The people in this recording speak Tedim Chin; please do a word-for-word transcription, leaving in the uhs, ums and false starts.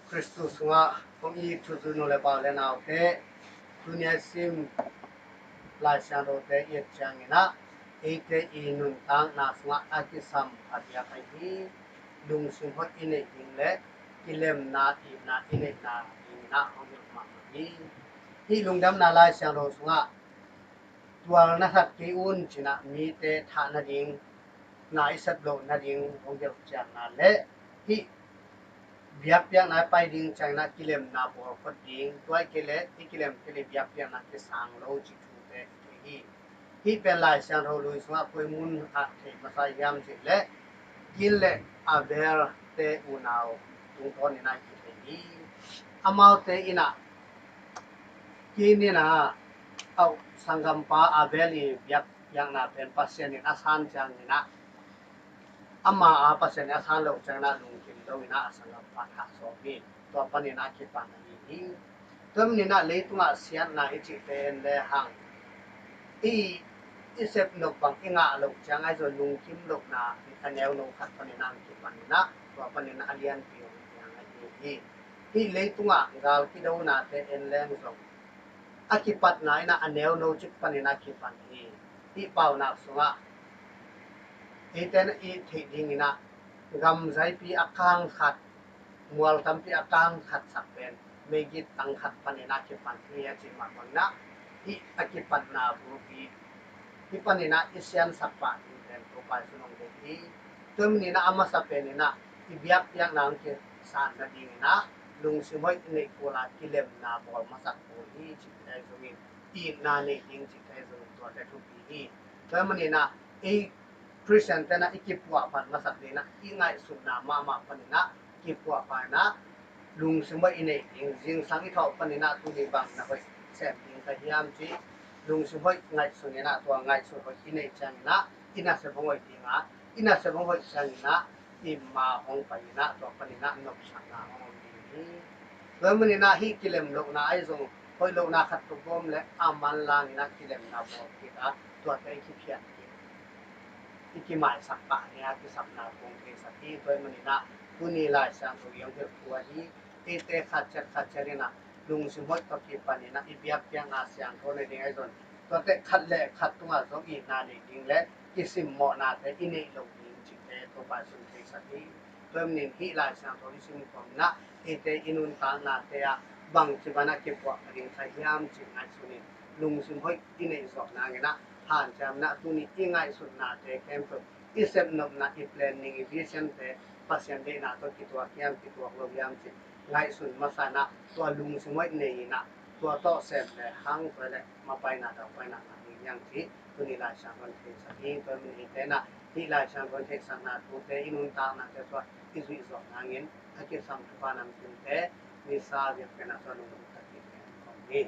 Khristu sungah kong it thuzui nu le pa le naute, tuni a sim Lai Siangthote i et ciangin ah eite i nuntakna sungah a kisam a diak ahi hi. Lungsim hoih i neih ding le kilemna, itna i neihna dingin ah hong hilh mahmah hi. Hih lungdamna Lai Siangtho sungah tual na that kei un ci-in ah mite thah nading, na i sep loh nading hong gelh ciatna le hih biakpiakna i pai ding ciangin ah kilemna bawl phot ding, tua ahih kei leh i kilem kei leh biakpiakna kisang lo cih thute i thei hi. Hih pen Lai Siangtho lui sungah koi mun ah thei masa hiam cih leh Kain le Abel-te unau tungtawn in ah i thei hi. Amaute in ah Kain in ah a u sanggampa Abel i biakpiakna pen Pasian in a san ciangin ah, ama a Pasian in a san loh ciangin ah lungkim lo in ah a sanggampa thah sawm hi. Tua panin ah a kipan ahi hi. Tua manin ah leitungah siatna i cihte en le hang i, i sep nop bang i ngah loh ciang ahi zong lungkim lohna a neuno khat panin ah a kipan in ah tua panin ah a lianpi hong piang ahi hi. Hih leitungah gal kidonate en leng zong a kipatna in ah a neuno cik panin a kipan hi. Hih paunak sungah eite in i theih dingin ah gam zaipi a kang khat, mual tampi a kang khat sak pen meigit tang khat panin a kipan hi a cih mah bangin ah hih a kipatna bulpi hih panin ah i siansak pah ding pen Topa Jesu in hong deih hi. Tua manin ah a masa pen in ah i biakpiakna hong kisan nadingin ah lungsim hoih i neih kul a kilemna bawl masak kul hi cih ahi zongin itna neih ding cih ahi zongin tuate thupi hi. Tua manin ah ei Khristian te in ah i kipuahphat masak dingin ah i ngaihsutna mahmah panin ah kipuahphat in ah lungsim hoih i neih ding, zingsang i thawh panin ah tuni bang na hoih sem ding ka hiam cih lungsim hoih ngaihsun in ah tua ngaihsun hoih i neih ciangin ah i nasep hong hoih ding a, i nasep hong hoih ciangin ah i ma hong pai in ah tua panin ah nopsakna hong om ding hi. Tua manin ah hih kilem lohna ahi zong hoih lohna khat tuk bawm le a manlang in ah kilemna bawl kik a, tuate i kiphiat kik, i kimaisak pah hi a, kisapna kong theisak hi. Tua manin ah tuni Lai Siangtho i hong hilh thu ahi, eite khat ciat khat ciat in ah lungsim hoih tawh kipan in ah i biakpiakna siangtho na ding ahi zong tuate khat le khat tungah zong itna neih ding le kisimmawhnate i neih loh ding cihte Topa Jesu in theisak hi. Tua manin hih Lai Siangtho i sim khawm in ah eite i nuntaknate ah bangci banah kipuah ka ding kha hiam cih ngaihsun in lungsim hoih i neih zawh nangin ah hanciam in ah tuni i ngaihsutnate khempeuh i sepnopna, i planning, i vision-te Pasian deihna tawh kituak hiam, kituak lo hiam cih ngaihsun masa in ah tua lungsim hoih nei in ah tua tawh sem le hang tua le mapaina daupaina ngah ding hiam cih tuni Lai Siangtho in theisak hi. Tua manin eite in ah hih Lai Siangtho in theisakna thute i nuntaknate tawh i zuih zawh nangin a kisam thupha namcinte Missa biakpiakna tawh lungdam tak hi.